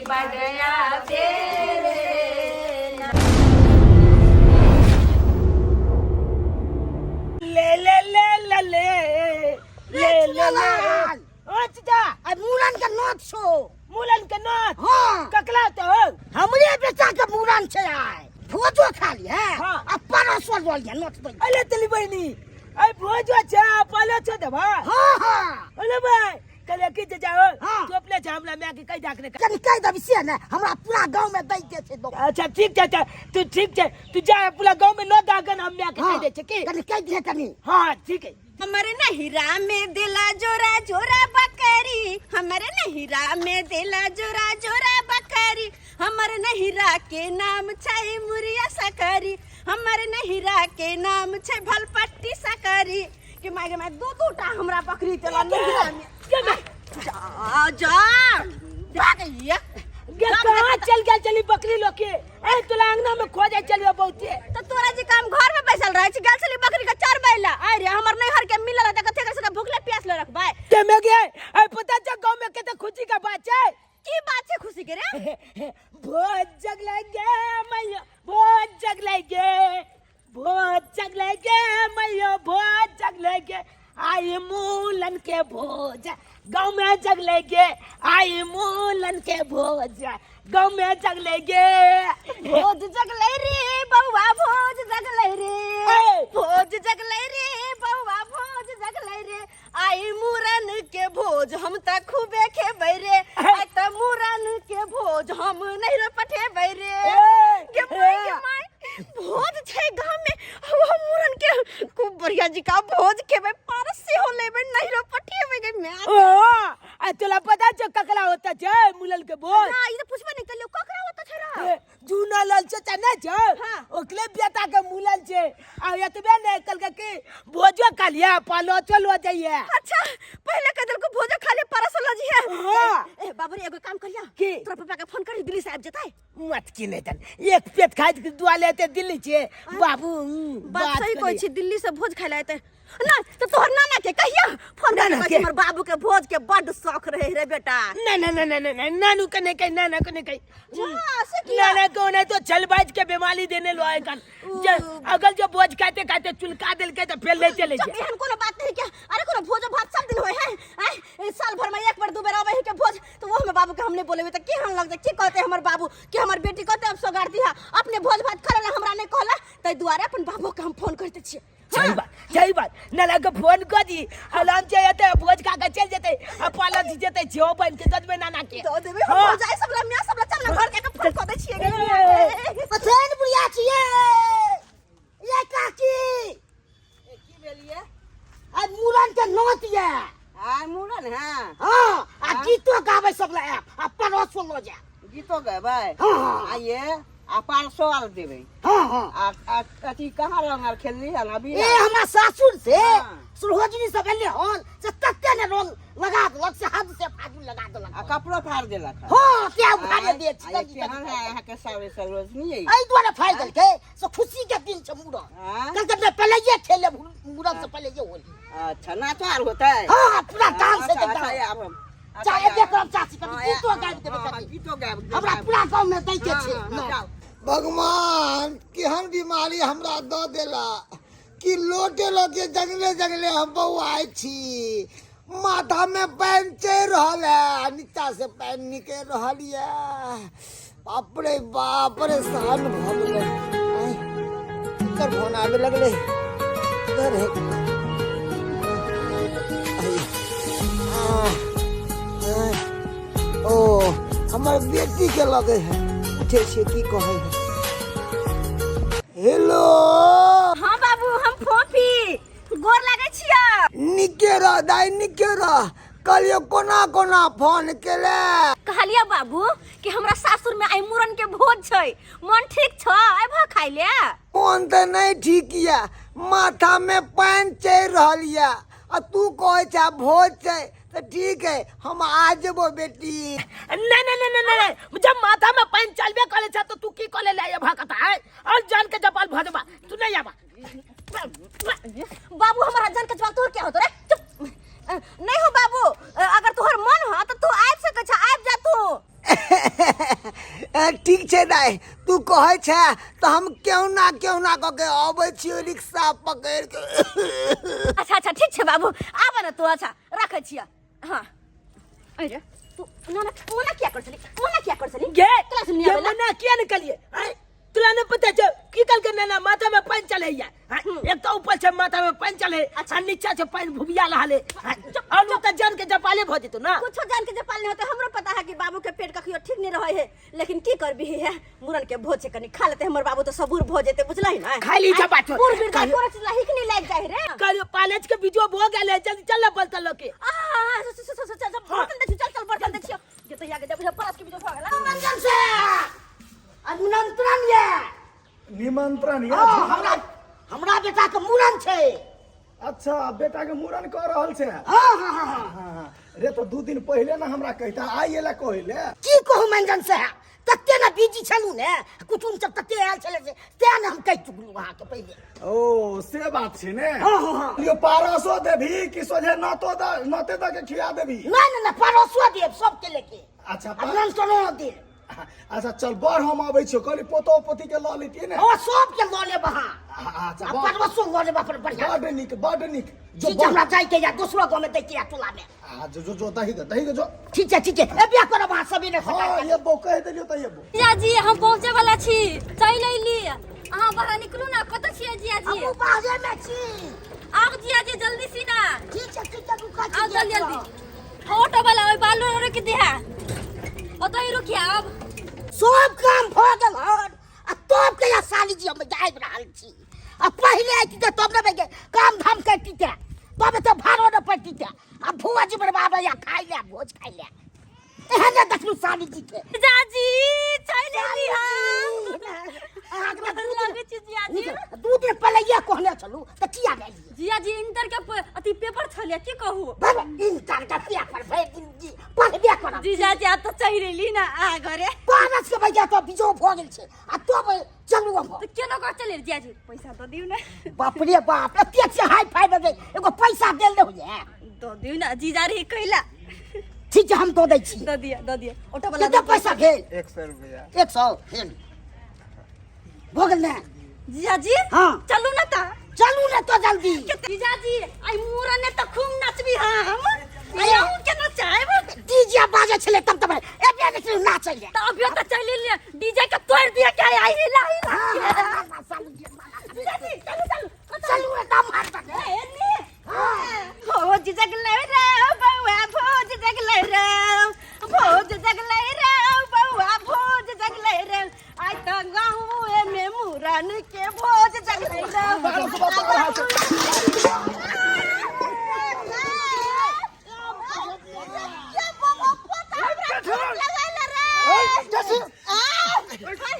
बडया बेरे। ले ले ले ले ले ले ले ले। ओ चाचा, आ मूड़न के नोत छो। मूलन के नोत? हाँ। ककला तो हमरे बेटा के मूड़न छै, आइ भोजो खा ली है। हाँ। आ परसो लऽ लिहे नोत दै। अरे तली बहिनी, आई भोजो छै पालो छो देबा? हाँ हाँ। अरे भाई, कल की चाचा हो। हाँ। तू अपने छै हमरा माय के कहि दाक ने। कनि कहि देबी से ने, हमरा पूरा गाँव में दै के छै दो। अच्छा ठीक छै, अच्छा तू ठीक छै, तू जा पूरा गाँव में न दागन, हम माय के कहि दै छै की। कनि कहि दिहे कनि। हाँ ठीक है। हमर नहिरा में दिला जोरा जोरा बकरी, हमर नहिरा में दिला जोरा जोरा बकरी, हमर नहिरा के नाम छै मुरिया सकरी, हमर नहिरा के नाम छै भलपट्टी सकरी। के my गे my, दू दू टा हमरा बकरी देला नहिरा में। जा जा भागैया। गे कहाँ चल गेल चली बकरी लोके? ए तोला अंगना में खो जाय चलियो बहुते। तो तोरा जे काम घर में बैसल रहे छी, गेल छली बकरी के चरबै ला। आइ रे हमर नैहर के मिलल त कथे कर भूखले प्यासले रखबै। ते में गे, ए पता छ गांव में कते खुशी का बात छै? की बात छै खुशी के रे? भोज जगले गे मैया, भोज जगले गे, भोज जगले गे मैया, भोज जगले गे, आई मूलन के भोज गाँव में जगले गे, आई मूलन के भोज गाँव में जगले गे। भोज जगले रे बउआ, भोज जगले रे। ए! भोज जगले रे बउआ, भोज जगले रे, आई मुरन के भोज हम त खूबे खेबै रे, आई त मुरन के भोज हम नहीं रे पठेबै रे। ए! गे माय गे माय, भोज छै गाँव में, हम मुरन के खूब बढ़िया जी का भोज खेबै, पारस सेहो लेबै, नहीं रे पठेबै गे my. ओ आ तोला पता छौ ककरा होता छै मूलन के भोज? ना, ई त पुछबे नहीं कलियो, ककरा होता छै रे? ए, जूना लाल चाचा नहीं छौ? हाँ। ओकरे बेटा के मूलन छै। आ एतबे नहीं, कहलकै कि भोजो खा लिया पालो चलो जाइए। अच्छा, पहले कह देलको भोजो खा ले परस ल जिहे। हाँ। ए बाबू रे, एगो काम करिया। की? तोरा पापा के फोन करी, दिल्ली से आबि जेतै। मत की नहीं तन एक पेट खाइ के दुआ लेते दिल्ली छे बाबू। बात सही कहै छी, दिल्ली से भोज खाइ ला एतै ना तो तोहर नाना के कहिया फोन नाना कर के? हमर बाबू के भोज के बड शौक रहे रे बेटा। ना ना ना ना ना ना, नानू के नहीं कही, नाना के नहीं कही। जा, से किया? नाना को नहीं तो छलबाज के बीमारी देने लो आए कन। अगर जो भोज खाते खाते चुलका दिल के तो फिर ले चले चुप, जाए। एहन कोनो बात नहीं क्या। अरे कोनो भोज भात सब दिन होय है। आय, ए, साल भर में एक बार दू बेर आबै है के भोज, तो वो हमें बाबू के हमने बोलेबे त केहन लगतै, की कहते हमर बाबू कि हमर बेटी कहते अब सोगार दिहा अपने भोज भात करे ला हमरा नहीं कहला, तै दुआरे अपन बाबू के हम फोन करते छियै। सही बात, सही बात। नाना के फोन कर दी, आराम से एते भोज खा के चल जेते आ पाला जी जेते छो बन के ददबे नाना के। दऽ देबै हम। हाँ। भोज आइ सब ला मियां सब ला चल ना घर के फोन कऽ दै छियै। ए। अथेन बुढ़िया छियै ये काकी। की भेलिए? आ मूड़न के नोत ये। आ मूड़न है? हाँ, आ गीतो गाबै सब ला आयब आ पड़ोसो लऽ जायब। गीतो गेबै? हाँ, हाँ। आइए आ पारसो आर देबै। हाँ हाँ। आ आ अथी कहाँ रंग आर खेलली हन अभी? ए हमरा सासुर से हाँ। सुरहोजनी सब एले हन से तते ने रंग लगा देलक से हद से फागुन लगा देलक। आ कपड़ो फाड़ देलक हन। हाँ, ते उखाड़े दे आ, ये केहन है अहाँके सासुर सरोजनी? एहि दुआरे फाड़ि देलकै से खुशी के दिन छै मूड़न। हाँ? कहलकै नहि पहिले ये खेले मूड़न से पहिले ये होली। अच्छा नाचो आर होतै? हाँ हाँ, पूरा डांस अच्छा, हेतै, अच्छा, डांस। आब हम अच्छा, चाहे एबे करब चाची कभी हाँ, गीतो हाँ, गाबि देबै हाँ, कभी। गीतो गाबि हमरा पूरा गाँव में दै के छै। हाँ, हाँ, जाउ। भगवान केहन बीमारी हमरा दऽ देला कि लोटे लोटे जंगले जंगले हम बौआइ छी। माथा में पानि चढ़ि रहल है, नीचा से पानि निकलि रहल यऽ। बाप रे बाप, परेशान भऽ गेलै। आँय, एकर फोन आबे लगलै। इधर है। आइ, आ, आइ, ओ हमर बेटी के लगे है, पूछे छियै की कहै है। हेलो। हाँ बाबू, हम फोफी, गोर लागै छियै। निके रह दाइ, निके रह। कहलियो कोना कोना फोन केले? कहलियो बाबू कि हमरा सासुर में आइ मुरन के भोज छै, मन ठीक छ अइबह खाइ ले? मन तऽ नहि ठीक यऽ, माथा में पानि चढ़ि रहल यऽ आ तू कहै छ भोज छै तऽ ठीक है, हम आ जेबो बेटी। नहीं नहीं नहीं नहीं नहीं, जब माथा में पानि चलबे करे छ तो तू की करे ले आबह कथा है और जान के जपाल भजबा तू नहीं आबा। बाबू हमरा जान के जवाब तोहर क्या होतो रे? चुप। नहीं हो बाबू, अगर तोहर मन हो तो तू आबि सकै छ, आबि जा तू। छै दाइ, तू कहै छै तऽ हम केहुना केहुना कऽ के अबै छियै रिक्शा पकड़ि के। अच्छा अच्छा ठीक छै बाबू, आब ने तू। अच्छा रखै छियै। हाँ अरे तू ना ना ओना किया कर छली, ओना किया कर छली? गे क्लास में गे आवेला। मना किया ने कलिए? आय तोरा नहीं पता छौ की कल के नाना माथा में पानि चलैया? एक तो ऊपर से माथा में पानि चले आ नीचा से पानि भुबिया रहले, और उ त जान के जपाले भ जेतो ना। कुछो जान के जपाल नहीं होते, हमरो पता है कि बाबू के पेट कखियो ठीक नहीं रहे है, लेकिन की करबी है, मुरन के भोज से कनी खा लेते हमर बाबू तो सबूर भो जेते, बुझलही ना? खा ली जब बात। पूर बीर कोनो चीज ला हिक नहीं लाग जाए रे। कल पालच के बीजो भो गेले, जल्दी चल ना बलतन लोके। आ चल चल चल चल बर्तन दे, चल चल बर्तन दे छियो जे तो याके जब परस के बीजो भो गेला। मंजन से निमंत्रण ये निमंत्रण ये हाँ, हमरा हमरा बेटा के मूड़न छै। अच्छा बेटा के मूड़न कर रहल छै? हाँ हाँ हाँ हाँ। हाँ, रे तो 2 दिन पहले ना हमरा कहता, आइ एला कहले। की कहू मंजन साहब, तते ने बिजी छलू ने, कुटुम सब तते आयल छलै से तें ने हम कहि चुकलू अहाँके पहिले। ओ से बात छै ने। हाँ, हाँ, हाँ। लियो पारसो देबही कि सोझे नतो द नते द के खिया देबही? नहीं नहीं नहीं, पारसो देब सबके लेके। अच्छा, आ निमंत्रणो देब। अच्छा चल बड़ हम अबै छियौ, कहली पोतो पोती के लऽ लेतियै ने। हाँ सबके लऽ लेब अहाँ। अच्छा, आ परसो लऽ लेब अपन बढ़िया। बड नीक बड नीक। जो ठीक छै, हमरा जाइके या दोसरो गाँव में दैके या टोला में। आ जो जो जो दही के दही के जो। ठीक छै ठीक छै, एबे करब अहाँ सबेरे सकाल। हाँ एबो कहि देलियौ तऽ एबो। जिया जी हम पहुँचे वाला छी, चलि अयली, अहाँ बाहर निकलू ना। कतऽ छियै जिया जी? हमहूँ बाहरे में छी। आउ जिया जी जल्दी सी ना। ठीक छै ठीक छै, रुकै छी। आउ जल्दी जल्दी। ऑटो वाला ओहि बालू रोक दिहा, ओतहि रुकिया। अब सब काम भऽ गेल हन आ तब के या साली जी हम आबि रहल छी। आ पहिले आबि तऽ तब ने के काम धाम करती ते, तब तऽ भाड़ो ने पड़ती ते। आ भुआ जी बर्बाद या खाइ ले भोज खाइ ले, एहन ने देखलू साली जी के। जीजाजी चलि अयली हम। अहाँके गोर लगै छी जियाजी। 2 दिन पहिले इएह कहने छलू तऽ किया भेलियै? जियाजी इंटर के अथी पेपर छलै, की कहू? बाबा इंटर के पेपर भरि दिन जी पढ़बे करब। जीजाजी आब तऽ चलि अयली ना अहाँ घरे। पारस के भैया तो बिजो भऽ गेल छै आ तब चलू हम। तऽ केना कऽ चलि अयली जियाजी? पैसा दऽ दियौ ने। बाप रे बाप, एते छै हाई फाई में एगो पैसा देल नहि होइए। दऽ दियौ ना जीजा रही कैला। ठीक छै हम दऽ दै छी। दऽ दिअ दऽ दिअ ऑटो वाला। कते पैसा भेल? 100 रुपया। 100 भेल, भऽ गेल ने जीजाजी? हाँ। चलू ना ता। चलू ने तो जल्दी। जीजाजी आई मूड़न ने तऽ खूब नचबी हम, आई अहूँ के नचायब। डीजे बाजै छलै तब तब एबे ने केलहुँ नाचै लए। तऽ अभियो तऽ चलि एलियै, डीजे के तोड़ि दिअ के आई हिला हिला। हाँ, हाँ, हाँ, साली जी, जीजाजी चलू चलू चलू एकदम हाथ तक। भोज जगलै रे बौआ, भोज जगलै रे, भोज जगलै रे बौआ, भोज जगलै रे, आइ तऽ गाँवे में मुरन के भोज जगलै रे। पारस बता रहल छै।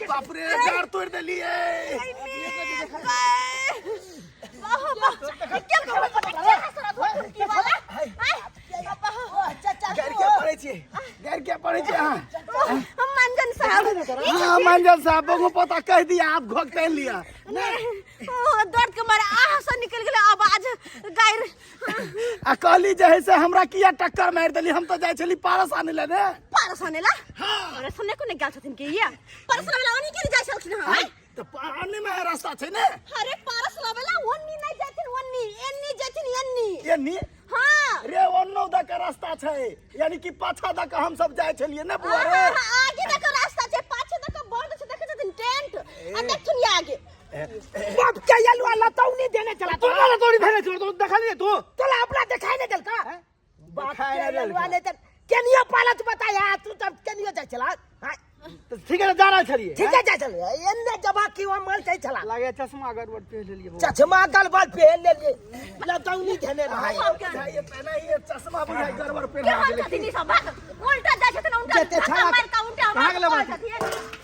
बाप रे जार तोड़ि देलियै। गारि किया पढ़ै छियै, गारि किया पढ़ै छियै अहाँ? मंजन साहब। हाँ मंजन साहब बगो पता कहि दिया आप घोक तानि लिया। ओ दर्द के मारे आह से निकल गेलै आवाज गारि। आ कहली जे है से हमरा किया टक्कर मारि देली, हम तऽ जाइ छली पारस आनै लए ने। पारस आनै ला? अरे सुनने को नहीं गेल छथिन के ये पारस लाबै ला ओनी के जाइ छलखिन हँ? तऽ आने में रास्ता छै ने। अरे पारस लाबै ला ओनी नहीं जाथिन, ओनी एनी जाथिन एनी। एनी? हाँ। रे ओन्नो द के रास्ता छै, यानी कि पाछा द के हम सब जाइ छलियै ने बुआ रे। हाँ, हाँ, आगे दक रास्ता छै, पाछे दक बंद छै, देखै छथिन टेंट आ देखथुन ये आगे। बाप के यलुआ लतौनी देने चला। तोरा लतौनी देने चला, तू देखलियै तू? तोरा अपना देखाई नहीं देलका? बाप देखाई के नहीं देलका। यलुआ नहीं देल केनियो पालत बताया तू तब केनियो जाय चला। हाँ, तऽ ठीक है जा रहल छलियै। ठीक है जाय चलिए, एन्ने जबा की वो मल जाय चला। लागे चश्मा गड़बड़ पहन लेलियै। चश्मा गड़बड़ पहन लेलियै, लतौनी देने रहा। बुझाइए पहले ही चश्मा बुझाइ गड़बड़ के पहना हाल गेलै। छथिन ई सब भाग उल्टा जाइ छथिन, उल्टा जते धक्का छाड़ा मारि कऽ उल्टा कहाँ गेलै मारि बाबू? छथिन।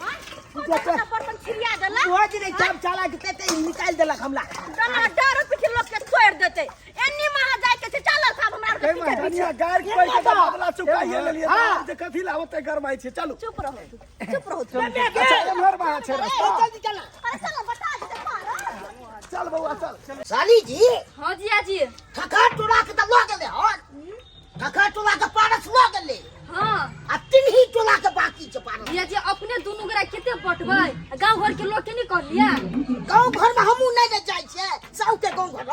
हाँ? उल्टा बर्तन छिड़िया देलक। रोज नहीं काम चला के ते निकाल देलक हमला। डर डर पीछे लोक के तोड़ि देतै। एन्नी महा जाइ के छै, चलल साहब हमरा आर के पीछे पीछे। कनिया गारि पड़ि के तऽ बदला चुकाइए लेलियै, हाँ। जे कथी ला ओते गरमाइ छै। चलू चुप रहो चुप रहो। अच्छा एम्हर बाहर छै रास्ता। जल्दी चला। अरे चल बता देतै पार। चल बौआ चल। साली जी। हाँ जियाजी। खखा टोला के तऽ लऽ गेलै हन, खखा टोला के पारस लऽ गेलै। हां आ तिन्ही टोला के बाकी छै पारस। जिया जी अपने दुनू गोरा कते बटबै गांव घर के लोग के नहीं कहलिए गाँव घर में हमहूँ नहीं ने जाइ छियै सबके गाँव घर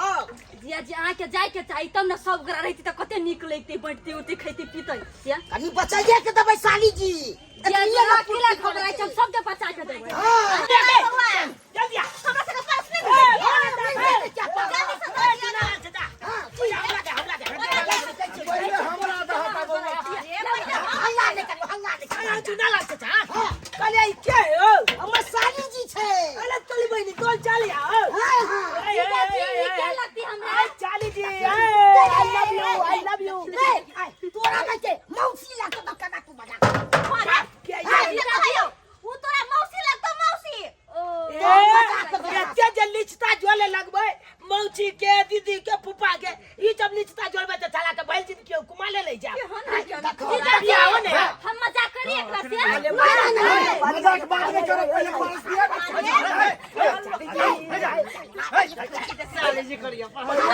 जिया जी अहाँ के जाय के चाही तब ने सब गोरा रहिती तऽ कते नीक लगते बटते उठते खैते पीते जिया कनी बचाइए के देबै साली जी जिया जी एतनिए ने अहाँ अकेला पूर्ति घबराइ करै छी हम सबके बचा के देबै हाँ। जल्दी आ हमरा सबके पास नहि ए, भेटै। ए, जल्दी से दऽ दिअ ना। हाँ, ठीक, हमरा दे हमरा दे पहिले हमरा दह ता बौआ हल्ला नहि करू हल्ला नहि करू। चुना लागते छा कहलियै ई के हो हमर साली जी छै अरे तोली बहिनी तोल चाली आओ हाँ हाँ जीजा जी ई के लगती हमरा चाली जी I love you I love you ए, तोरा नहि छै मौसी लागतो तऽ केना तू मजाक के हाँ, जीजा जी, उ तोरा मौसी लगतौ मौसी ओ एते जे लिचता जोले लगबै मौसी के दीदी के फूफा के ई जब लिचता जोड़बै तऽ चला के बैल जी के कुमाले ले जा जीजा जी आओ ने हम मजाक करी एकरा से मजाक बाद में करब पहिले पारस दिया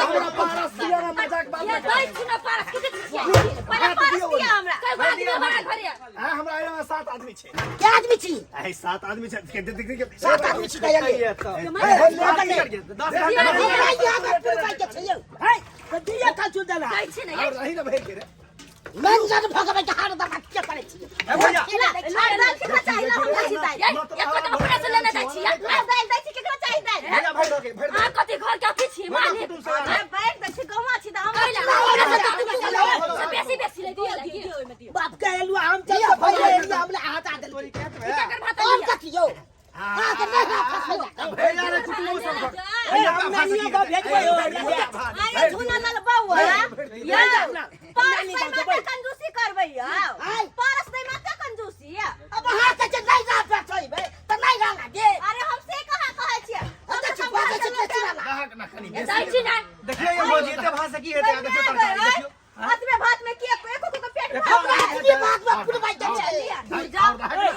हमरा पारस दिया ना मजाक बाद ये में दै छी ना पारस के छियै पहिले पारस दिअ हमरा कई बार दियो हमरा घरे हां हमरा यहाँ सात आदमी छै के आदमी छी ऐ सात आदमी छै देख देख देख सात आदमी छी तऽ एलियै। हमरा यहाँ मे पुरबै के छै यौ है तऽ दिया का चुन देला दै छी ना और रही ना भइर के रे मंजन भगबै के हार दबा के करै छी ए भैया ला दाल केकरा चाही ला हम दै छी दालि ये एको टा अपना से लेने जाइ छी ला दालि दै छी केकरा चाही दालि भैया भइर के भइर अहाँ कथी घर के अथी छी मालिक अरे बैठ दै छी गौआ छी तऽ हमरा कैला अपना से दू दू से बेसी बेसी ले दियो दियो ओहिमे दियो बाप के एलु हम चल के भैया एलु हमरा हाथ आ देल केकर भात और लिया कथी यौ अहाँ के नहीं फसै भैया रे कुटुंब सब ए हम नानियो के भेजबै हो आये झूना लाल बौआ या पारस दै माते कंजूसी करबै यौ आय। पारस दै माते कंजूसी अब अहाँ के जे नहीं रह फसैबै तऽ नहीं रहला दे अरे हम से कहाँ कहै छियै हम तऽ छी बाजै छी बेसी रहला दाहक ना खनी दै छी ना देखियो ये भौजी एते भाषा की हेतै देखियो तरकारी देखियो अतबे भात में के एको को पेट एको भरत एतबी बात में पुरबै के छै जाओ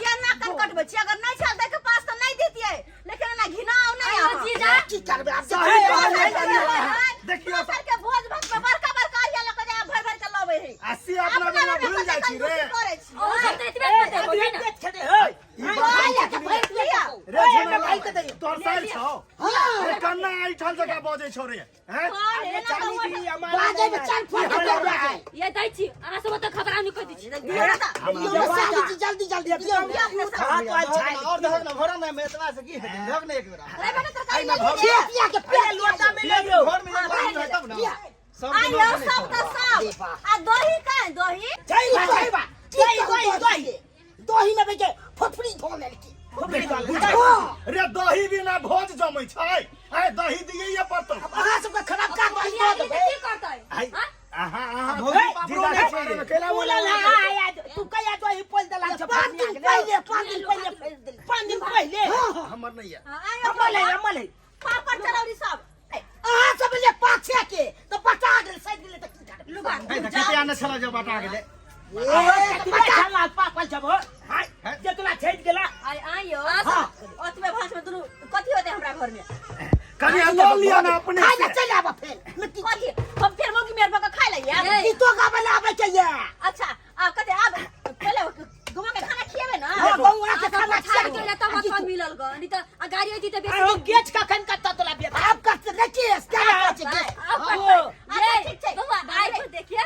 या ना कन कटबै छी अगर नहीं छल दै के पास तऽ नहीं दितियै लेकिन ना घिनाव नहीं आयो आहाँ। जीजा की करबै आब सही कहलियै देखियो देखियो सर के भोज भात में बड़का बड़का अरिया लऽ के जाय भर भर के लबै है अस्सी अपना बिना भूल जाइ छी रे करै छी ओ सब तऽ एतबे में देबो ने खेते है आया के भरि लिअ। रे झुना भाई के दैयो। तोर साल छौ रे कन्ना ऐठल जका बजै छौ रे हैं कौन है ना चाली जी हमारा बाजै में चल फोन के ये दै छी अहाँ सब तऽ खबरा नहीं कह दै छी दियौ ना तऽ। दियौ ने साली जी जल्दी जल्दी दियौ हाथ वाल छाइ और दहक ना भरा ना एतबा से की हेतै दहक ना एक बेरा रे बेटा तरकारी ले लिअ। खेतिया के अरे लोटा में ले लो घर में एगो आदमी है तब ना सब आ यौ सब तऽ सब आ दही का दही सही बा, सही बा। दही दही, दही दही में बेटे फुफड़ी धो लेलकी रे दही बिना भोज जमै छै आय दही दियैये पड़तौ अहाँ सबके खराब का दही दऽ देबै की करतै आइ अहाँ अहाँ भौजी जीजा के बारे में कैला बोला बोला ला आया तू कहिया दही पोल देला छ 5 दिन पहिले 5 दिन पहिले फेर देलकी 5 दिन पहिले हमर नहीं है हमर है हमर है पापड़ चरौरी सब अहाँ सब ले पाछे के तऽ बटा गेल सैद गेलै तऽ की करबै लुगा कते आने छला जब बटा गेलै कते पापड़ जब हो जे तोला छेद गेला आय आयो ओतबे भात में दुनू कथी होतै हमरा घर में कनी लऽ लिअ ना अपने खाइ से लए चलि आबऽ फेर मिट्टी कथी हम फेर मौगी मेर भऽ के खाइ लइए गीतो गाबै लए आबै के ये अच्छा आब कथी आब पहिले गौवा के खाना खिएबै ना हाँ गौआ के खाना छाड़ खियाबै के तब मत मिलल ग नहीं तऽ आ गाड़ी अइती तऽ आयो बेसी गेच कखन कत्ता तोला बेटा आब कत नहीं केस क्या कत छै आब अच्छा, ये ठीक छै। बौआ आइ को देखिए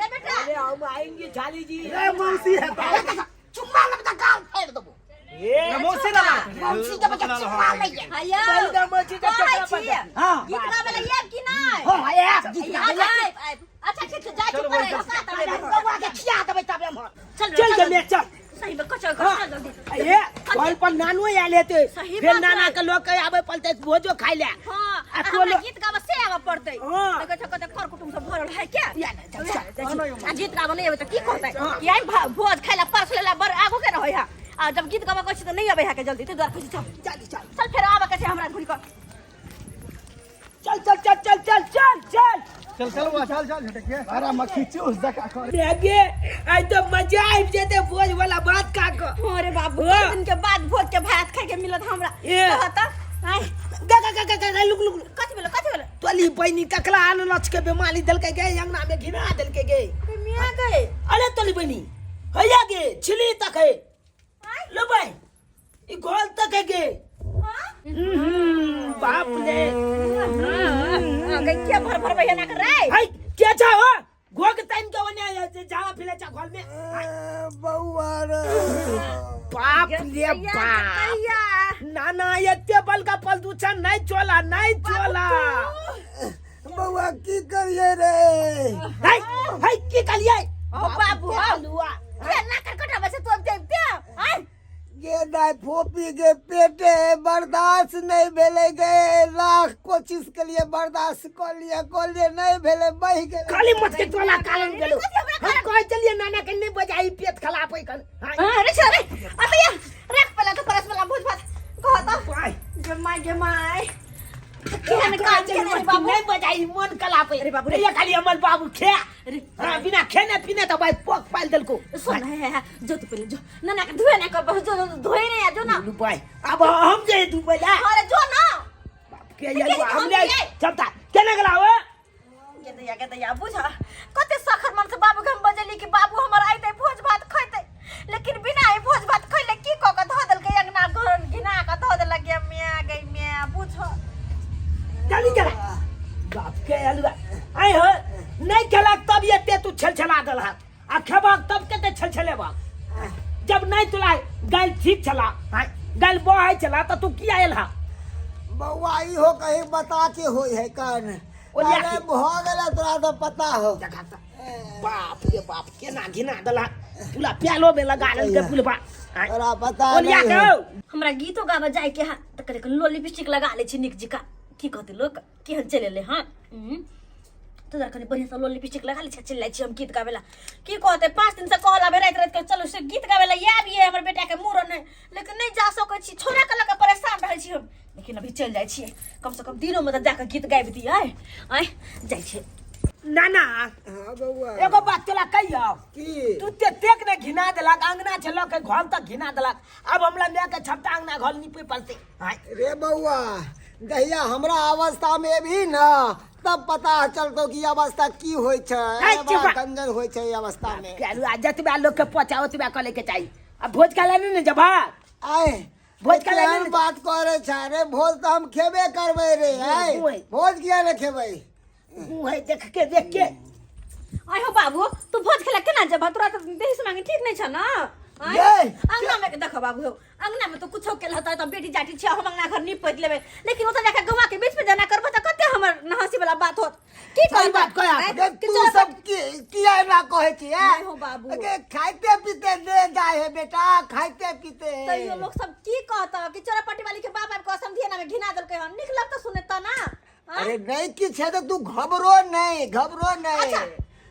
ले बेटा अरे हम आएंगे झाली जी रे मौसी है तो चुम्मा लगता गाल फाड़ देबो ए मौसी ना मौसी के बच्चा चुम्मा लइए आयो बलदा मौसी के कहै चक्कर छी पर हां गीत गाबै लए आयब कि नहि हां आब गीत अच्छा गाबै आयब आयब अच्छा ठीक छै जाइ छी पढ़ै लए सात बजे गौआ के खिया देबै तबे हम चल चल जमे चल सही में कचर कचर जल्दी ए घर पर नानो आयल हेतै सही फेर बात नाना है। के लोग के आबै पड़तै भोजो खाइ ले हाँ आ आ तो हमरा लोग गीत गाबऽ से आबऽ पड़तै हाँ। देखै छौ कते कर कुटुम्ब सब भरल है क्या या ना, चल, चल, चल। आ गीत गाबऽ नहि अबै तऽ की कहतै कि आइ भोज खाइ ला परस ला बड़ आगू के रहै है आ जब गीत गाबऽ कहै छी तऽ नहि अबै है के जल्दी ताहि दुआरे कहै छी चल चल चल चल फेर आबऽ के छै हमरा घुरि कऽ चल चल चल चल चल चल चल चल चल बुआ चल चल झटकिए अरे मक्खी चूस जका कर गे आइ तो मजा आबि जेतै भोज वाला भात खा कऽ अरे बाबू हाँ। कते दिन के बाद भोज के भात खाइ के मिलत हमरा ए। कहऽ तऽ आइ गा गा गा गा गा लुक लुक लुक। कथी भेलो कथी भेलो तोली बहिनी ककरा अननस के बेमारी देलकै गे अंगना में घिना देलकै गे मियाँ गए अरे तोली बहिनी हैया गे छिली तक है लेबै ई घोल तक है गे। बाप रे। गई क्या भर भर भैया ना कर रे। हाय के छा हो घोग तैन के ओने जे जावा फिले चा घोल में। बउआ रे। बाप रे बाप। ना ना एते बल का प्रदूषण नहीं चला नहीं चला। बउआ की करिए रे? हाय हाय की करिए? ओ बाबू हलुआ। के ना कर कटा बसे तू अब देखते हाय। गे दाय फोपी गे पेटे बर्दाश्त नहीं भेले गे, लाख कोशिश के लिए बर्दाश्त कर लिए कर लिए नहीं भेले बह गेलै। खाली मत के तोला कालन गेलो। हम कह चलिए नाना के नहीं बजाई पेट खराब है कन। हां रे चल रे अबे या रख पहला तो परस वाला भोज भात कहता जमाई जमाई केहन काम चल केने बाबू नहीं बजाई मन कलाप अरे बाबू रे। ये खाली अमल बाबू खे। अरे हां बिना खेने पीने तो भाई पोक पाल देलको। सुन है जो तू पहले जो नाना के धोए ना कर बस जो धोए रे या जो ना भाई अब हम जे दुबई ला। अरे जो ना बाप के ये हम ले चलता केना गेला हो। के दैया बुझा कते सखर मन से बाबू के हम बजली कि बाबू हमर आइते भोज भात खैते, लेकिन बिना ही भोज भात खैले की क के धो देलकै अंगना घर घिना के धो देलक गे मिया गई मिया बुझ। चली गेला बाप के अलुआ आइ हो नहीं खेलक तब एते तू छलछला देल हाथ आ खेबक तब कते छलछलेबक। जब नहीं तुला गाल ठीक छला गाल बहै छला त तू किया आयल हा? बउआ ई हो कहीं बता के होय है कन। ओलिया अरे के। भ गेलै तोरा तो पता हो। देखा त बाप रे बाप केना घिना देला पुला प्यालो में लगा लेलकै पुलबा। तोरा पता ओलिया नहीं के हो। हमरा गीतो गाबे जाय के हा त करे लो लिपस्टिक लगा ले छी निक जिका की कहते लोग केहन चलि एलै हँ। तो जरा कनी बढ़िया से लो लिपस्टिक लगा ले छी चलि जाइ छी हम गीत गाबे ला। की कहते 5 दिन से कहला बे राति राति के चलू से गीत गाबे ला आबिए हमर बेटा के मूड़न है, लेकिन नहीं जा सकै छी छोड़ा के लऽ के परेशान रहै छी हम, लेकिन अभी चलि जाइ छियै कम से कम दिनोमे तऽ जाकऽ गीत गाबि दियै। आँय जाइ छियै। नाना हाँ बउआ एगो बात तोरा कहियौ की? तू तेतेक ने घिना देलक अंगना छल के घर तक घिना देलक, अब हमरा माय के छपटा अंगना घर नीपे पड़तै। रे बउआ जहिया हमरा अवस्था में एबही न तब पता चलतो कि अवस्था की होइ छै। है, बड़ा चुप। गंजन होइ छै ई अवस्था में। आ जतबा लोग के पचा ओतबा कऽ लैके चाही। आ भोज खाय ला नहि ने जबा? आय भोज खाय ला केहन नहि? बात करे छै रे, भोज तऽ हम खेबे करबै रे। आय ओए। भोज किया ने खेबै? मुँह देख के देख के। आय हो बाबू तू भोज खेला केना जबा? तोरा तऽ देह से मांगे ठीक नहीं छ ना? आँय? ये। अंगना में देखो बाबू हो अंगना में तो कुछो के रहता है तो बेटी जाटी छै हम अंगना घर नीप पैत लेबै, लेकिन ओतऽ जाके गौवा के बीच में जाना करबो तऽ कते हमर हंसी वाला बात होत। की सही कहब? बात कहै आँय? गे, कि तू चलो सब किया एना कहै छी, ऐं? नहीं हो बाबू। गे, खाइते पीते दे जाय है बेटा, खाइते पीते। तैयो लोग सब की कहता कि चोरापट्टी वाली के बाप आबि कऽ समधिया में घिना देलकै हन, नीक लगतौ सुनैत ना? आँय? अरे नहीं किछ है तो तू घबरो नहीं, घबरो नहीं। अच्छा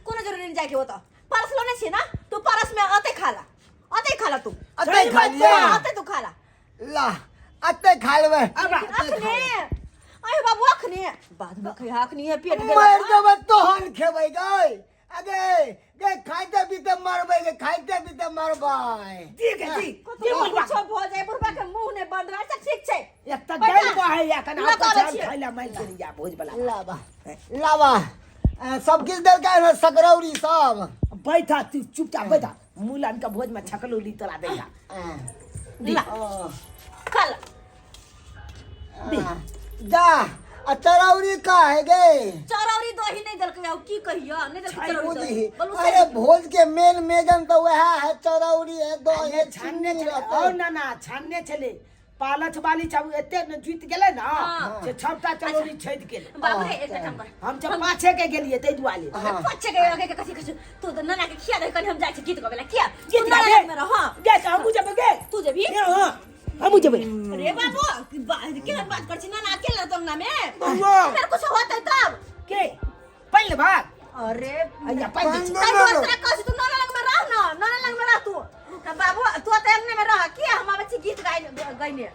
कोनो जरूरी नहीं जाके होता परस लोने छी ना तू परस में अते खाला अते खाला तू अते खा लिया। अते तू खाला ला अते खा लेबै। अब अखने आय बाबू अखने बाद में खैहा अखनी है पेट गेल। मर जेबै तहन खेबै गै। अगे गे खाइते पीते मरबै गे, खाइते पीते मरबै। जी के जी कतबो जी बुढ़बा। कुछो भऽ जाय बुढ़बा के मुंह नहि बंद रहै। अच्छा ठीक छै एक तऽ बैठा। गैल बहै या कना लगाबै पछाड़ छियै। खाइला मारि के या भोज बला। लाबा लाबा सब किछु देलकै ने सकरौरी सब। बैठा तू चुपचाप बैठा, मुलान के भोज में छकलौली तोरा देगा। ला खा ला। जा आ चरौरी का है गे? चरौरी दही नहीं देलकै आउ की कहियो नहीं देलकै चरौरी दही। बोलू अरे भोज के मेन मेजन तो वह है चरौरी है दही है छानने चीनी छले रहतै। और ना ना छानने छले पालच वाली चाबू एते ने जीत गेलै ना से छबटा चरौरी छेद गेलै। बाबू रे एकटा काम कर हम जब पाछे के गेलियै ताहि दुआरे। पाछे के आगे के कथी कथी तू तऽ नाना के खिया दे कनी हम जाइ छी गीत गाबै ला किया गीत तू नाना गाबै? लग में रह। हां गे तऽ हमहूँ जेबै गे। तू जेबही? हां हमहूँ जेबै। अरे बाबू केहन बात कर छी नाना अकेले रहतौ अंगना में? बौआ। फेर कुछ होतै तब के पानि लेबा? अरे अइया पानि दै छी। ताहि दुआरे तोरा कहै छी तू नाना लग में रह ना, नाना लग में रह तू। तऽ बाबू तू तऽ अंगने में रह किया हम आबै छी गीत गाइ गइने।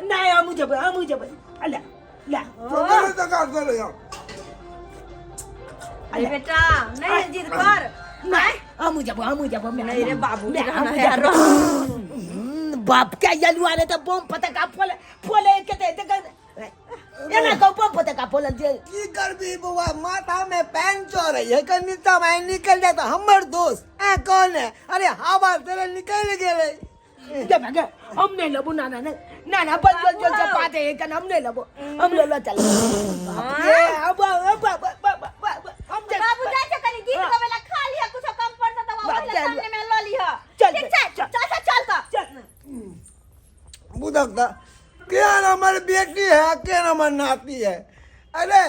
नहि हमहूँ जेबै हमहूँ जेबै। अल्ला ला अरे बेटा नहीं जिद कर। नहीं हमहूँ जेबै हमहूँ जेबै। नहीं रे बाबू मैं रहना हमहूँ है जेबै। रह। बाप के यलुआ रे तऽ बम पतका फोले फोले के ते देख। एना कहू बम फटका फोड़ल छै। की करबी बौआ, माथा में पैन चढ़े है, कनि नीचा में निकल जाए तो हमर दोस्त ए कौन है? अरे हवा तेरे निकल गेले। गे भागे, हम नहीं लेबो। ना ना ना ना ना, बस बस बस पाते है कन, हम नहीं लेबो, हम ले लो चल। ए अब अब अब अब अब हम जा। बाबू जाइ छै कनि गीत गाबै ला, खा लिह, कुछो कम पड़तौ तऽ बाप, पहिले चल। सामने में लऽ लिह। चल, ठीक छै? चल। चल चल चल तऽ। चल। बुझक तऽ केहन हमर बेटी है, केहन हमर नाती है। अरे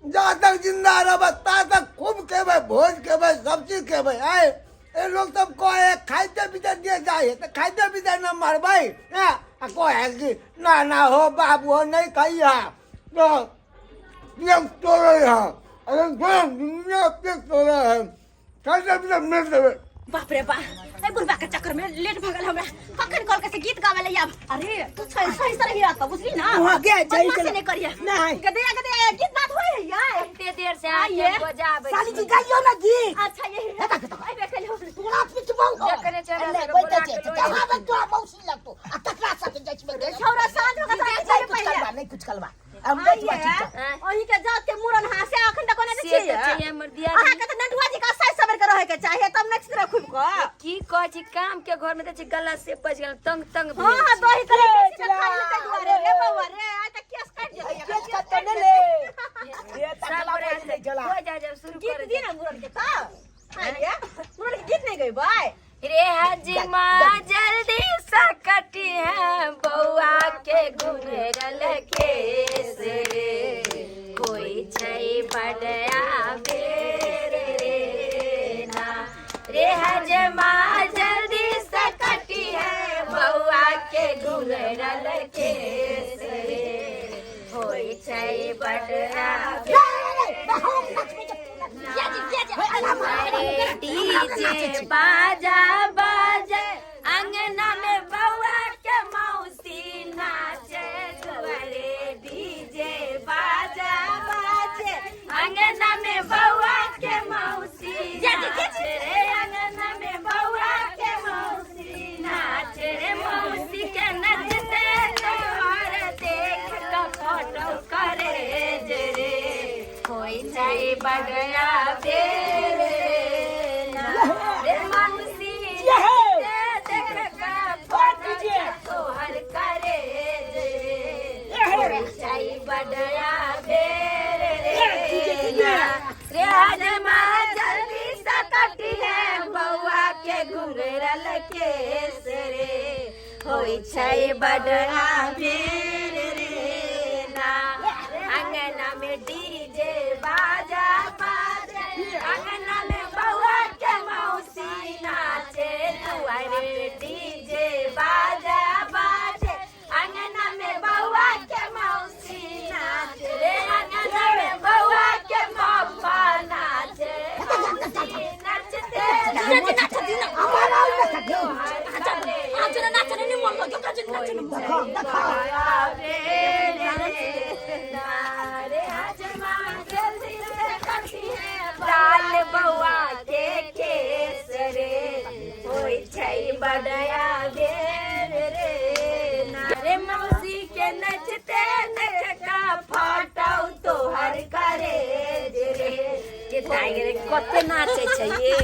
जा तक जिंदा रहबै ता तक खूब खेबै, भोज खेबै, सब चीज खेबै। आय ए लोग सब कहे खाइते पीते दे जाए तऽ खाइते पीते न मरबै। हैं आ कहे कि ना ना हो बाबू हो नहीं खइहा तो पेट तोड़े है। अरे दुनिया पेट तोड़े है, खाइते पीते मर देबै। बाप रे बाप, ए बुढ़बा के चक्कर में लेट भऽ गेल हमरा। कखन कॉल के से गीत गावे ले आब। अरे तू छै सही से रही रात, बुझली ना? वहाँ के जाई। बदमाशी नहीं करिए। नहीं। गदया गदया गीत बात होय है यार। एते देर से आइए। आके बजाबै साली जी गाइयो ना गीत। अच्छा यही है, देख लियो। तोरा पिटबौ। जखने चला अरे, से बैठे बोला छै, के तऽ आबै तोरा मौसी लगतो आ तकरा साथे जाइ छी। छौरा साँझ हो के नहीं कुछ करबा, नहीं कुछ करबा, हम बैठ चुपचाप। ओही के जात के मुरन हां से अखन तक कोने से छी। तऽ छै हमर दियादनी। अहाँ के तऽ नटुआ जी का साइ सबर के रहे के चाही, तब नचित रह खूब क। की कहै छी, काम के घर में तऽ छी, गला से बच गेल, तंग तंग हां भेल हां छी। दही करे बेसी तऽ चला। खा लेतै दुआरे रे बौआ रे, आइ तऽ केस काटि जेतै। केस कत्ते ने ले ये सब तकला गोरे बज नहीं चला। हो जा जब शुरू गीत कर दी ना मुरन के तऽ हां ये मुरन के गीत नहीं गइबै। रे हजमा जल्दी से कटी है बौआ के घुंघरल केस रे, कोई छै बड़या बेर रे ना। रे हजमा जल्दी से कटी है बौआ के घुंघरल केस रे, होई छै बड़या डीजे बाजा बाजे अंगना में बउआ के मौसी नाचे दुआरे, डीजे बाजा बाजे अंगना में बउआ के मौसी नाचे रे, अंगना में बउआ के मौसी नाचे रे, मौसी के नचते तोहर देख के फोटो करे जे रे, होई छै बगया बेर ना। रे मौसी नचते देख के फोटो तोहर करे जे रे, होई छै बगया बेर रे ना। रे हजमा जल्दी से कटी है बउआ के घुंघरल केस रे, होई छै बडरा बेर रे ना। अंगना में डीजे बाजा बाजे अंगना में बउआ के मौसी नाचे दुआरे, डीजे बाजा बाजे अंगना में बउआ के मौसी नाचे रे, अंगना में बउआ के पापा नाचे, मौसी नचते आज ना नाचने नहीं मन लगे, आज नाचने मन। देखो देखो। लाल बउआ के केस रे, होई छै बडया बेर रे ना। रे मौसी के नचते नचका फटौ तोहर करे रे के दाइ रे, कते नाचे छै ये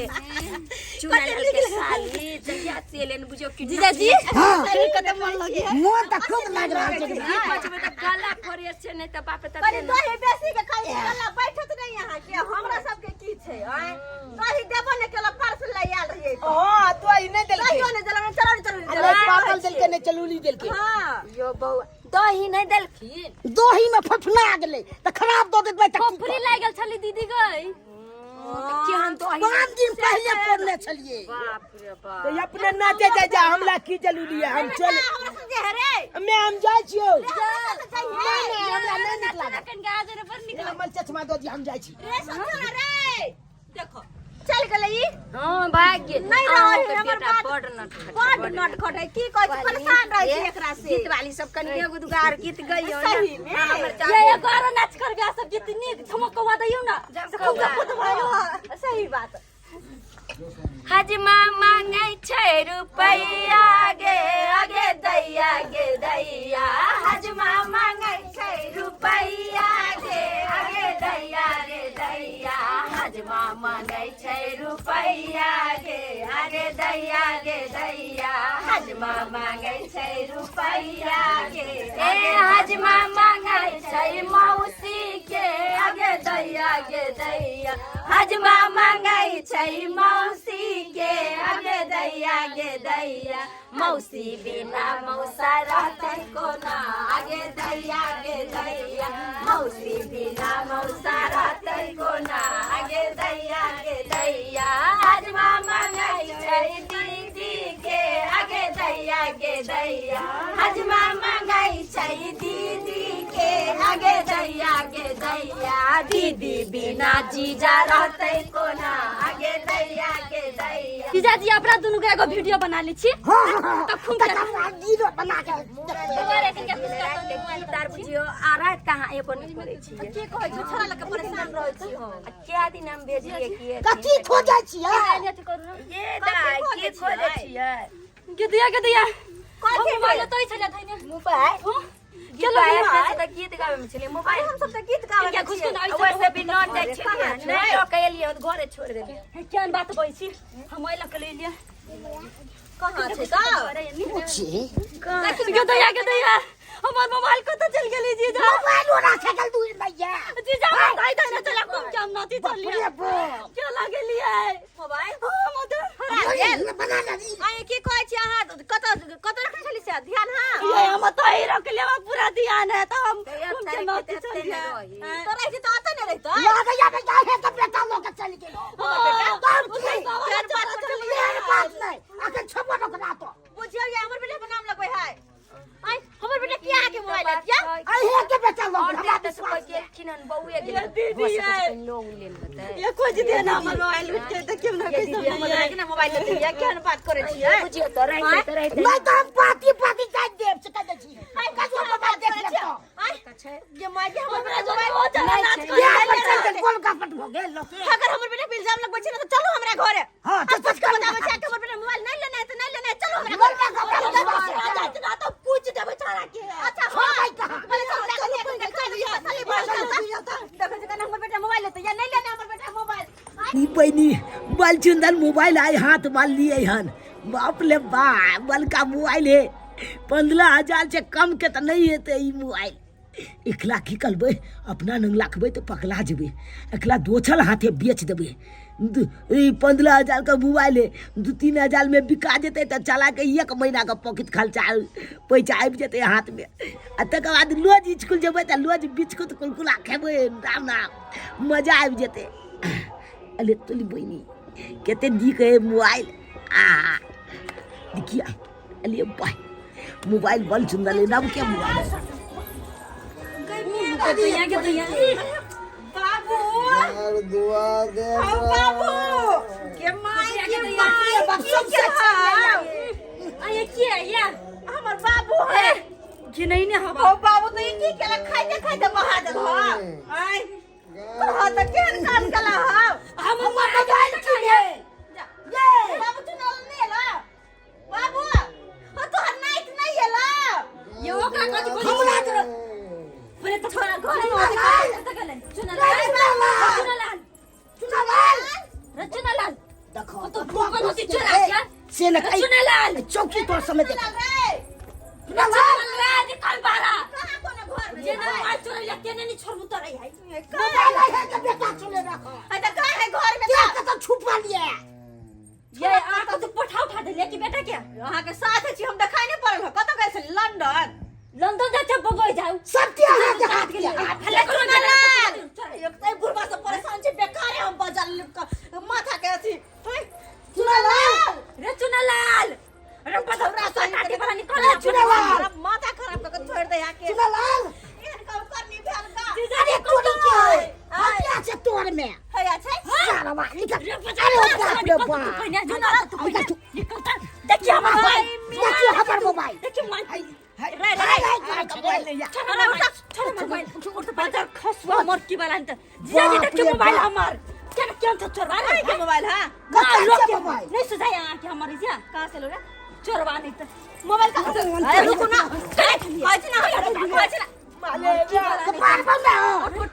चुना लाल के साली जहिया चलेन बुझियौ कि जीजाजी हाँ। कते मन लगे है। मोन तऽ खूब लागि रहल छै। ई बचबै तऽ गला फ्रेश छै, नहि तऽ बाप कनि तऽ दही बेसी के खाइ छै, गला बैठत नहीं अहाँ के। हमरा सबके की छै आँय, दही देबो ने केला, परस ले आयल रहियै। हां दही नहीं देलके। दहियो ने देलक, चलो चलो। आ नहीं पाकल देलके, नहीं चलूली देलके। हां यो बौआ दही नहि देलखिन। दही में फफना गेलै तऽ खराब दऽ देबै तऽ की? खोपड़ी लागि गेल छली दीदी गई। केहन दही? 5 दिन पहिले पड़ने छलियै। बाप रे बाप। तो अपने नाचे जाय जा, हमरा की जरूरी है, हम चल। हमरा से जे रे। मैं हम जाइ छियौ। हमरा से जाइए। नहीं नहीं, हमरा नहीं नीक लागत। कन गाजर पर निकल। हमर चश्मा दऽ दिअ, हम जाइ छी। रे सोचो ना रे, देखो चल गेलै ई। हाँ भाग्य नहीं रहै हमर बेटा बात। बड़ नटखट। बड नटखट है, की कहै छी, परेशान रहै छी एकरा से। गीत वाली सब कनि एगो दुगो आर गीत गइयो ना। सही में। हमर ये चाची एगो आरो नाच कर गया सब गीत नीक झमकवा दैयौ ना। झमकौआ। खूब खूब भयो। सही बात। हजमा मांगै छै रुपैया गे अगे दैया गे दैया हजमा मांगै छै रुपैया गे अगे दैया रे दैया हजमा मांगै छै रुपैया गे अगे दैया गे दैया हजमा मांगै छै रुपैया गे ए हजमा मांगै छै मौसी के अगे दैया गे दैया हजमा मांगै छै मौसी के अगे दैया गे दैया मौसी बिना मौसा रहतै कोना आगे दैया गे दैया मौसी बिना मौसा रहतै कोना आगे दैया गे दैया हजमा मांगै छै दीदी के आगे दैया गे दैया हजमा मांगै छै दीदी के आगे दैया गे दैया दीदी बिना जीजा रहतै कोना आगे दैया गे दैया जीजाजी अपना दुनू के एगो वीडियो बना लै छी हाँ हाँ हाँ तब खूब तकर बाद वीडियो बना के देखबै। तार बुझियो आ रात कहाँ एको नहि करै छियै की कहै छी छोरा लऽ के परेशान रहै छी हम आ क्या दिन हम भेजलियै कि कथी खोजै छियै ये दाइ की खोजै छियै गिदिया गिदिया कथी मोबाइल तो छले थैने मोबाइल चलो मोबाइल अपना सब तऽ गीत गाबै मे छलियै मोबाइल हम सब तऽ गीत गाबै क्या घुस के आ वैसे भी नॉन जाइ छलियै नहि लऽ के एलियै तऽ घरे छोड़ि देलियै केहन बात कहै छी हम एहि लऽ के लेलियै कहाँ छै तऽ पूछी गिदिया गिदिया हमर मोबाइल कतऽ चलि गेली जीजा मोबाइल ओना छकल दूर भैया जीजा हम दाइ दाइ चला कुम के हम नाची बाप चलिए रे बाप क्या लगलियै मोबाइल हम तऽ हरा गेल बना ले आइ की कहै छी अहाँ कतऽ कतऽ रखने छली से ध्यान हाँ ये हम तो ही रख लेवा पूरा ध्यान है तो हम तैयार घूम के तारीख नाची के तते चलिए नहि रही। तो रहिती तऽ अतऽ नहि रहितै लागे या बेटा हे तऽ बेटा लोग के चलि गेल तब की केहन बात केहन बात नहि अखन छबो नोकरा तो बुझियौ ये हमर बेटा पर नाम लगबै है आइ हमर बेटा किया अहाँके मोबाइल लेत या अहे के बेटा लोग और हमरा तऽ विश्वास कोइ गेलखिन हन बौए गेल ये दीदी हो सकै छै ये। कहीं लोग लेल होतै ये खोज दे ना हमर मोबाइल उठ के देखियो ना कैसे हमर बेटा के ना मोबाइल लेत या केहन बात करै छियै बुझियौ तऽ रहितै तऽ रहितै नहि तऽ हम पाती पाती जाइत देब से कह दै छी कहियो मोबाइल देख लेब तो आइ ये माय के हमर बेटा जो मोबाइल हो चला नाच कर इएह पर चल गेल कोन गपट भऽ गेल लोक अगर हमर बेटा पे इल्जाम लगबै छै ने तऽ चलू हमरा घरे हाँ, आ तऽ पूछ के बताबै छै कि हमर बेटा मोबाइल नहि लेने है तऽ नहि लेने है चलू हमरा बोल घरे ना गपट जाइत ना तो पूछ देबै छाड़ा के अच्छा छोड़बै कहाँ पहिले चलू चलू देखै छियै खाली बोल देखै छियै हमर बेटा मोबाइल लेतै या नहि लेने हमर बेटा मोबाइल ई बहिनी बल चुंदन मोबाइल आइ हाथ मार लिए हन बाप ले बा बलका मोबाइल है 15,000 से कम के तऽ नहीं हेतै ई मोबाइल एकला की करबै अपना नंग राखबै तऽ पकड़ा जेबै एकला दोसर हाथे बेच देबै ई 15,000 के मोबाइल है 2-3 हजार में बिका जेतै तऽ चला के एक महीना के पॉकेट खर्चा पैसा आबि जेतै हाथमे आ तकर बाद रोज इसकुल जेबै तऽ रोज बिस्कुट कुलकुला खेबै राम राम मजा आबि जेतै अरे तोली बहिनी कते नीक है मोबाइल आ देखिए अरे भाई मोबाइल बड़ सुंदर है नव के मोबाइल गिदिया गिदिया बाबू घर दुआ दे ओ बाबू के माय के माय बाप की सबसे केलक? आ ये की है ये हमर बाबू है घिनैने हवा ओ बाबू तो ई की केलक खाइते खाइते बहा देल हौ आइ कह तऽ केहन काम केला हौ हम मोबाइल की है ये बाबू तू नल नहीं एला बाबू ओ तोहर नाइट नहीं एला ये ओकरा कथि खोजै हमरा छी तऽ पहिले तऽ छोरा घरे में चुनालाल चुनालाल चुनालाल रे चुनालाल देखो तो भूखल होती चोरा क्या से न रे चुनालाल चौकी तोर समय देख चुनल रे चुनालाल रे निकल बारा कहाँ कोनो घर में जेना मोबाइल चोरैया तेने नहीं छोड़बू तोरा है मोबाइल है के बेटा चुने रखो आ तऽ कहाँ है घर में के कतऽ छुपा लिए ये आको तो पठा उठा देले कि बेटा के अहाँ के साथ छी हम देखाई नहीं पड़ल हो कतऽ गेल छली लंदन लंदन जा छै बगोइ जाउ सब के अहाँ के हाथ के हल्ला करू चुनालाल एक तऽ बुढ़बा से परेशान छी बेकारे हम बजल माथा के अथी चुनालाल रे चुनालाल रे बदौरा से काटे वाला निकल रे चुनालाल माथा खराब कऽ के छोड़ि दे यहाँ के चुनालाल एहन काम करनी भेल का अरे तोरी के है हटिया से तोर में है छै सारा निकल अरे ओ बाप रे बाप पहिने चुनालाल तू पहिने निकल त देखिए हमर मोबाइल देखियो हमर मोबाइल देखिए मोबाइल रे रे रे छोड़ उठ छोड़ मोबाइल उठ बाजार खसुआ मोर की वाला त जीजा जी देखिए मोबाइल हमर केना केहन छ चोरबा रे के मोबाइल हां ना लोग के मोबाइल? नहीं सुझाय अहाँ के हमर इजा कहाँ से लो रे चोरबा नहीं त मोबाइल कहाँ से अरे रुकू ना कहै छी ना कहै छी ना तो पार बंदा हो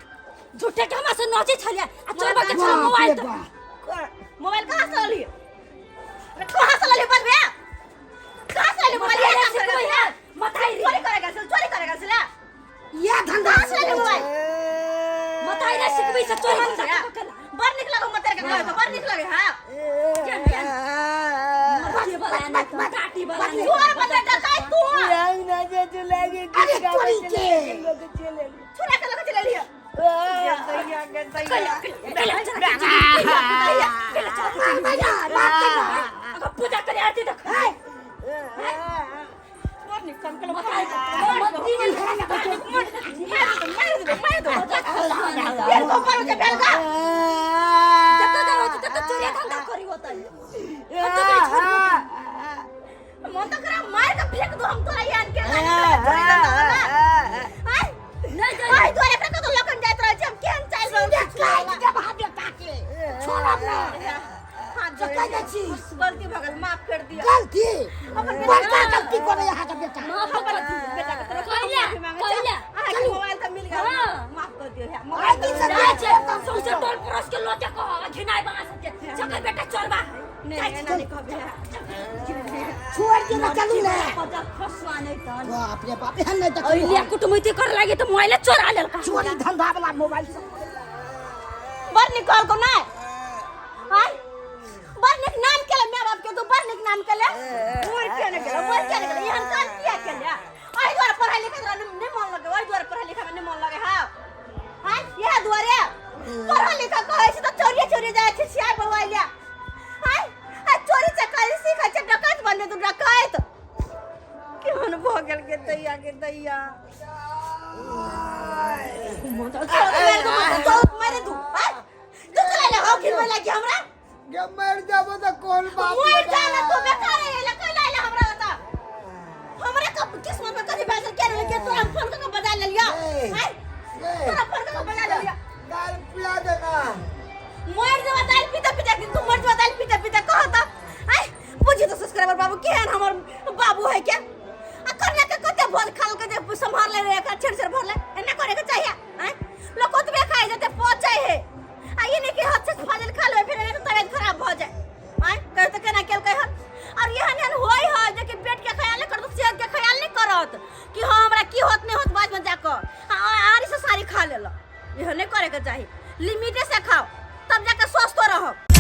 झूठे के हमरा से नोचे छलिया आ चोरबा के छल बाप मोबाइल रे त बाप। मोबाइल कहाँ से ललिए अरे कहाँ से ललिए बस भैया कहाँ से ललिए मोबाइल मताई कहाँ से सिखबै ललिए? है मताई चोरी करे गेल छल चोरी करे गेल छल ये धंधा कहाँ से ललिए मोबाइल मताई रे सिखबै से चोरी धंधा कऽ बड़ निक लगो मतर के कहै बड़ निक लगे हां मरची वाला नहीं त काटी वाला नहीं चोर बने डकाइत तू अरे चोरी के छुरा के लगे चले लिया मार भैया बात करना अगर पूजा करे आरती देख बड़ निक काम केलो मताई मती मार दे मार दे बेल को पर के बेल का जत जाओ तत चोरी धंधा करी होता मन तो करा मार के फेंक दो हम तोरा यान के चोरी धंधा वाला हाय नहीं जाई हाय तोरा एकरा कतो लखन जाइत रहै छै हम केहन चालि रहल छी काट दे भाभी काटे छोड़ब ना हाथ कतऽ जाइ छी? गलती भऽ गेल माफ कर दिअ गलती बड़का गलती करे यहाँ के बेटा माफ कर दी बेटा के तरफ कहिया माफी मांगे छी। कहिया अहाँके मोबाइल तऽ मिल गेल हाँ। माफ कर दियौ आइ मोबाइल दिन से जाइ छै सौंसे टोल पड़ोस के लोटे कह घिनाय बना सबके चकर बेटा चोरबा नहि एना नहि कहबै छोड़ के ना चलू ना फसवा नहीं तहन बाप रे बाप एहन नहीं ओइ देखलियै लिया कुटुमैती कर लागे तऽ मोबाइले चोरा लेलका चोरी धंधा वाला मोबाइल से बड़ नीक कहलकौ नहि आँय बड़ नीक नाम केले माय बाप के तू बड़ नीक नाम केले मोर किया नहि केले मोर किया नहि केले एहन काज किया केले एहि दुआरे पढ़ाइ लिखाइ तोरा नहि मन लगे ओहि दुआरे पढ़ाइ लिखाइमे नहि मन लगे हँ आँय इएह दुआरे पढ़ल लिखल कहै छी तऽ चोरिये चोरिये जाइ छी छियाइ बौआइ ले आँय आ चोरी चकारी सीखै छै डकैत बने तू डकैत केहन भऽ गेल गे दैया गे दैया मारे दू आँय तू चला ले हो खिलबै लागी हमरा गे मर जाबो त कोन बाप मर जा ना तू बेकार है ले कोई लाइले हमरा बता हमरा कब किस्मत में कभी बैसल के रहले के तोरा फोन करके बजा ले लिया ए, आय तोरा फोन करके बजा ले लिया दाल पिया देना मर जवा दाल पीता पीता दिन तू मर जवा दाल पीता पीता कह त आय बुझी तो सब्सक्राइबर बाबू केहन हमर बाबू है क्या आ करना के कते भोज खाल के जे संभाल ले रे एकर छेड़ छेड़ भर ले एना करे के चाहिए आय लोग ओतबे खाइ जते पचै है आ ई नहीं कि हद से फाजिल खा लेबै फिर एना तबियत खराब भऽ जाए आय कह तऽ केना केलकै हन और एहन एहन होय है जे कि पेट के ख्याल नहीं करत सेहत के ख्याल नहीं करत कि हाँ हमरा की होत नहीं होत बाद में जाकर आरी से सारी खा लेलक इहो नहीं करे के चाही लिमिटे से खाओ तब जाके स्वस्थ रहब।